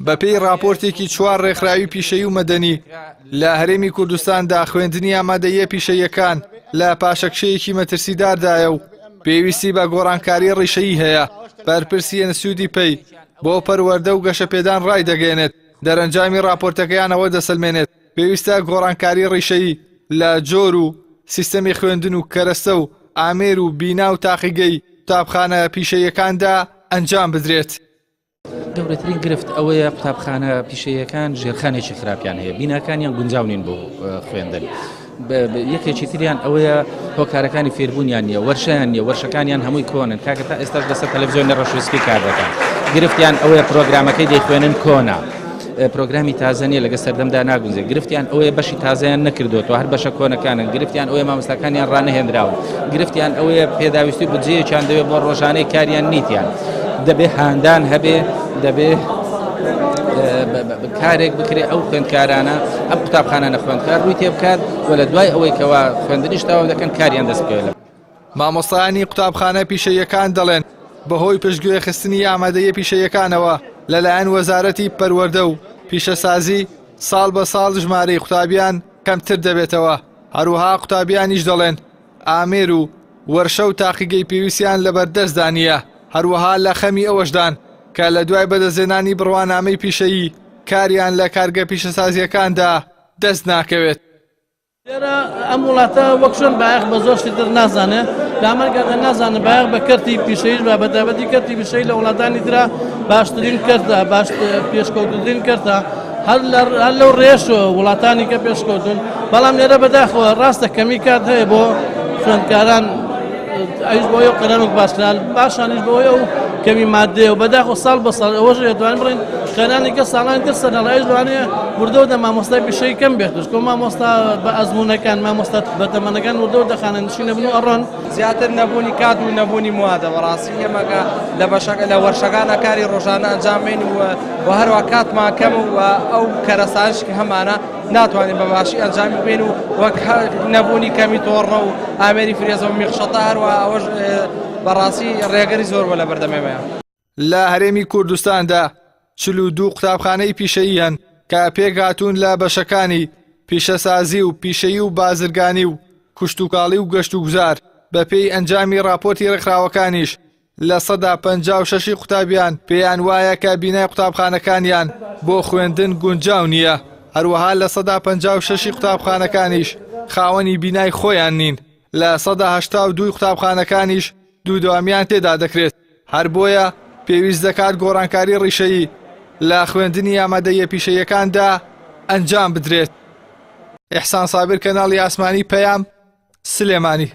بەپێی ڕاپۆرتێکی چوار ڕێکخراوی پیشەیی و مەدەنی لە هەرێمی کوردستاندا خوێندنی ئامادەییە پیشەییەکان لە پاشەکشەیەکی مەترسیداردایە و پێویستی بە گۆڕانکاری ڕیشەیی هەیە. بەرپرسی ئەنستیتوتی پەی بۆ پەروەردە و گەشەپێدان ڕایدەگەیەنێت، دەرەنجامی ڕاپۆرتەکەیان ئەوە دەسەلمێنێت پێویستە گۆڕانکاری ڕیشەیی لە جۆر و سیستەمی خوێندن و کەرەستە و ئامێر و بینا و تاقیگەی قوتابخانە پیشەییەکاندا ئەنجام بدرێت. گەورەترین گرفت ئەوەیە قوتابخانە پیشەیەکان ژێرخانێکی خراپیان هەیە، بیناکانیان گونجاو نین بۆ خوێندن. یەکێکی تریان ئەوەیە هۆکارەکانی فێربوونیان نییە، وەرشیان نییە، وەرشەکانیان هەمووی کۆنن کاکە، تا ئێستاش لەسەر تەلەڤزیۆنی ڕەشوسپی کار دەکەن. گرفتیان ئەوەیە پرۆگرامەکەی دەیخوێنن کۆنە، پرۆگرامی تازە نییە، لەگە سەردەمدا ناگونجێ. گرفتیان ئەوەیە بەشی تازەیان نەکردوەوە، هەر بەشە کۆنەکانن. گرفتیان ئەوەیە مامۆستاکانیان ڕانەهێنراون. گرفتیان ئەوەیە پێداویستی بودجەیەکیان دەوێت بۆ ڕۆژانەی کاریان نیتیان. دەبێ هاندان هەبێ، دەبێ کارێک بکرێ ئەو خوێندکارانە، ئەم قوتابخانانە خوێندکار ڕووی تێ بکات و لە دوای ئەوەی کەوا خوێندنیش تەواو دەکەن کاریان دەست بکەوێت. مامۆستایانی قوتابخانە پیشەییەکان دەڵێن، بەهۆی پشتگوێخستنی ئامادەییە پیشەییەکانەوە لەلایەن وەزارەتی پەروەردە و پیشەسازی، ساڵ بە ساڵ ژمارەی قوتابیان کەمتر دەبێتەوە، هەروەها قوتابیانیش دەڵێن، ئامێر و وەرشە و تاقیگەی پێویستیان لەبەردەستدا نییە، هەروەها لە خەمی ئەوەشدان کە لە دوای بەدەستهێنانی بڕوانامەی پیشەیی کاریان لە کارگە پیشەسازییەکاندا دەست ناکەوێت. لێرە ئەم وڵاتە وەک چۆن بایەخ بە زۆر شتی تر نازانێ، لە هەمان کاتدا نازانێ بایەخ بە کەرتی پیشەییش بە، بە تایبەتی کەرتی پیشەیی لە وڵاتانی ترا باشترین کەرتە، باش پێشکەوتووترین کەرتە، هەر لەو ڕێیەشەوە وڵاتانی کە پێشکەوتون، بەڵام لێرە بەداخەوە ڕاستە کەمی کات هەیە بۆ خوێندکاران، ئەویش بۆ ئەو قەرەن وەک باس کرا، پاشانیش بۆ ئەو کەمی مادەیە و بەداخەوە ساڵ بە ساڵ ئەوەش دەتوانین بڵێین قەیرانی کە ساڵانی تر سەرهەڵا، ئەویش لەوانەیە وردە وردە مامۆستای پیشەیی کەم بێت، چونکە مامۆستا بە ئەزموونەکان، مامۆستا بە تەمەنەکان وردە وردە خانەنشین ئەبن و ئەڕۆن. زیاتر نەبوونی کات و نەبوونی موادە. بەڕاستی ئێمە کە لە بەشەکە لە وەرشەکانە کاری ڕۆژانە ئەنجام بین و هەروە کاتمان کەم و ئەو کەرەسانش کە هەمانە ناتوانین بە باشی ئەنجامی بین و وەک نەبوونی کەمی تۆڕە و ئامێری فرێزە و میخشەتە، هەروە ئەوەش بەڕاستی ڕێگەری زۆر بە لە بەردەمێمەیە. لە هەرێمی کوردستاندا 42 قوتابخانەی پیشەیی هەن کە پێکهاتوون لە بەشەکانی پیشەسازی و پیشەیی و بازرگانی و کشتوکاڵی و گەشتوگوزار، بەپێی ئەنجامی ڕاپۆرتی ڕێکخراوەکانیش 56%ی قوتابیان پێیان وایە کە بینای قوتابخانەکانیان بۆ خوێندن گونجاو نییە، هەروەها 56%ی قوتابخانەکانیش خاوەنی بینای خۆیان نین، 82%ی قوتابخانەکانیش دوو دەوامیان تێدا دەکرێت، هەر بۆیە پێویست دەکات گۆڕانکاری ڕیشەیی لە خوێندنی ئامادەییە پیشەییەکاندا ئەنجام بدرێت. ئیحسان سابیر، کەناڵی ئاسمانی پەیام، سلێمانی.